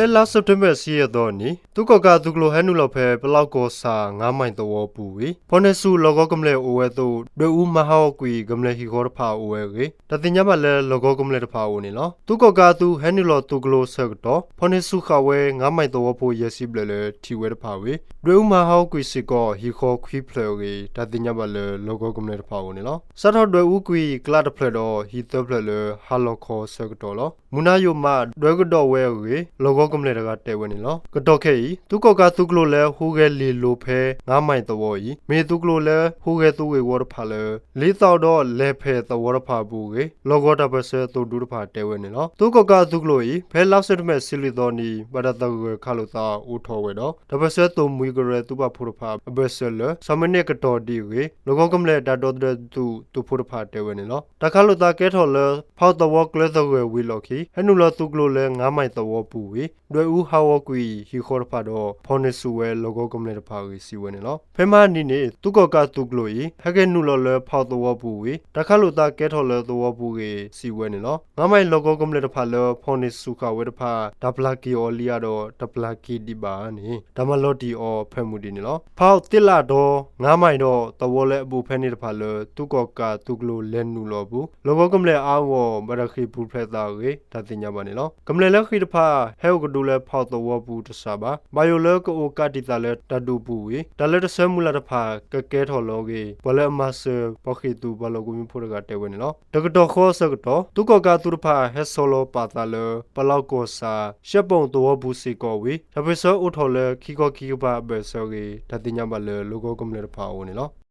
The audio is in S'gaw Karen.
ဖဲလါစဲးပထ့ဘၢၣ် တဆံယဲၢ်သီန့ၣ် သုးကီၣ်ကးအသုးကျိၤဟဲနုာ်လီၤဖဲ ပလီၢ်ကီၢ်ဆၣ် ငါးမိုင်သဝီပူၤဝံၤ ဖီၣ်န့ၢ်ဆူၣ်လီၢ်ကဝီၤကမျၢၢ်အိၣ်ဝဲအသိး ဒွဲၣ်အူမၤဟးဂီၤကွံာ် ကမျၢၢ်ဟံၣ်ဃီတဖၣ်အအိၣ်ဝဲအဂ့ၢ် တၢ်သ့ၣ်ညါဘၣ်လၢလီၢ်ကဝီၤကမျၢၢ်တဖၣ်အအိၣ်န့ၣ်လီၤ. သုးကီၣ်ကးအသုးဟဲနုာ်လီၤသုးကျိၤအဆၢကတီၢ် ဖီၣ်န့ၢ်ဆူၣ်ဃာ်ဝဲ ငါးမိုင်သဝီဖိယဲၢ်ဆံဘျဲၣ်လၢထံၣ်ဝဲတဖၣ်ဝံၤ ဒွဲၣ်အူမၤဟးဂီၤကွံာ်စ့ၢ်ကီး ဟံၣ်ဃီခွံဖျၢၣ်အဂ့ၢ် တၢ်သ့ၣ်ညါဘၣ်လၢလီၢ်ကဝီၤကမျၢၢ်တဖၣ်အအိၣ်န့ၣ်လီၤ. စးထီၣ်ဒွဲၣ်အူကွံာ်ကျးတဖျၢၣ်ဒီး ဟံၣ်သၢဖျၢၣ်လၢဟါလီၤခီအဆၢကတီၢ်လီၤ. မုၢ်နၤယိာ်မး ဒွဲၣ်ကဒီးဝဲအဂ့ၢ် လီၢ်ကဝီၤကမျၢၢ်တဂၤတဲဝဲန့ၣ်လီၤ. ကတီၢ်ခဲအံၤ သုးကီၣ်ကးသုးကျိၤလၢဟူးဂဲၤလ့ၤလိၤဖဲ ငါးမိုင်သဝီအံၤ မ့ၢ်သုးကျိၤလၢဟူးဂဲၤသုးဂ့ၢ်ဝီတဖၣ်လၢ လ့သးဒီးလဲၤဖဲးသဝီတဖၣ်အပူၤအဂ့ၢ် လီၢ်ကဝီၤတၢ်ပၢၢ်ဆၢသုးဒူတဖၣ်တဲဝဲန့ၣ်လီၤ. သုးကီၣ်ကးအသုးကျိၤအံၤ ဖဲလါစဲးပထ့ဘၢၣ် တဆံလွံၢ်သီန့ၣ် ဘၣ်တၢ်သဂၢၢ်ခးလိာ်သးအိၣ်ထီၣ်ဝဲဒီး တၢ်ပၢၢ်ဆၢသုးမုၢ်ကရၢသုးပာ်ဖှိၣ်တဖၣ် အဘၢၣ်စၢၤလၢ ဆၣ်မဲာ်န့ၣ်ကတီၢ်ဒံးအဂ့ၢ် လီၢ်ကဝီၤကမျၢၢ်တၢ်ဒီသဒၢသုးသုးဖိတဖၣ်တဲဝဲန့ၣ်လီၤ. တၢ်ခးလိာ်သးကဲထီၣ်လၢ ဖးသဝီကျဲသဂၢၢ်ဝံၤအလီၢ်ခံ ဟဲနုာ်လီၤသုးကျိၤလၢ ငါးမိုင်သဝီပူၤဝံၤ ဒွဲၣ်အူဟးဂီၤကွံာ်ဟံၣ်ဃီတဖၣ်ဒီး ဖီၣ်န့ၢ်ဆူၣ်ဝဲလီၢ်ကဝီၤကမျၢၢ်တဖၣ်အဂ့ၢ် စံးဝဲန့ၣ်လီၤ. ဖဲမဟါနံၤန့ၣ် သုးကီၣ်ကးသုးကျိၤအံၤ ဟဲက့ၤနုာ်လီၤလၢဖးသဝီပူၤဝံၤ တၢ်ခးလိာ်သးကဲထီၣ်လၢသဝီပူၤအဂ့ၢ် စံးဝဲန့ၣ်လီၤ. ငါးမိုင်လီၢ်ကဝီၤကမျၢၢ်တဖၣ်လၢ ဖီၣ်န့ၢ်ဆူၣ်ဃာ်ဝဲတဖၣ် တၢ်ပျၢ်က့ၤအီၤလံဧါဒီး တၢ်ပျၢ်က့ၤဒံးဘၣ်ဧါန့ၣ် တၢ်မၤလီၤတံၢ်အီၤဖၢမုၢ်ဒံးန့ၣ်လီၤ. ဖးသ့ၣ်လးတီၤ ငါးမိုင်ဒီးသဝီလၢအဘူးဖဲန့ၣ်တဖၣ်လၢ သုးကီၣ်ကးသုးကျိၤလဲၤနုာ်လီၤအပူၤ လီၢ်ကဝီၤကမျၢၢ်အါဂီၢ် ဘၣ်တၢ်ဃ့ၢ်ပူၤဖျဲးသးအဂ့ၢ် တၢ်သ့ၣ်ညါဘၣ်န့ၣ်လီၤ. ကမျၢၢ်လၢဃ့ၢ်တဖၣ် ဟဲအိၣ်ကဒုလၢဖးသဝီပူၤတစှၤဘၣ်. ဘၣ်ယိၣ်လၢကအိၣ်ကးတံာ်သးလၢတၢ်ဒုးပူၤဝံၤ တၢ်လၢတဆၢမုၢ်လၢ်တဖၣ် ကကဲထီၣ်လီၤအဂ့ၢ် ပှၤလၢအမၤစၢၤပှၤဃ့ၢ်သုးပှၤလီၢ်ကဝီၤမံဖိတဂၤတဲဝဲန့ၣ်လီၤ. တကတီၢ်ဃီအဆၢကတီၢ် သုးကီၣ်ကးသုးတဖၣ် ဟဲဆီလီၤပာ်သးလၢ ပလီၢ်ကီၢ်ဆၣ် ရှဲပိၣ်သဝီပူၤစ့ၢ်ကီးဝံၤ တၢ်ပၢၢ်ဆၢအိၣ်ထီၣ်လၢခံခီခံကပၤအဘၢၣ်စၢၤအဂ့ၢ် တၢ်သ့ၣ်ညါဘၣ်လၢလီၢ်ကဝီၤကမျၢၢ်တဖၣ်အအိၣ်န့ၣ်လီၤ.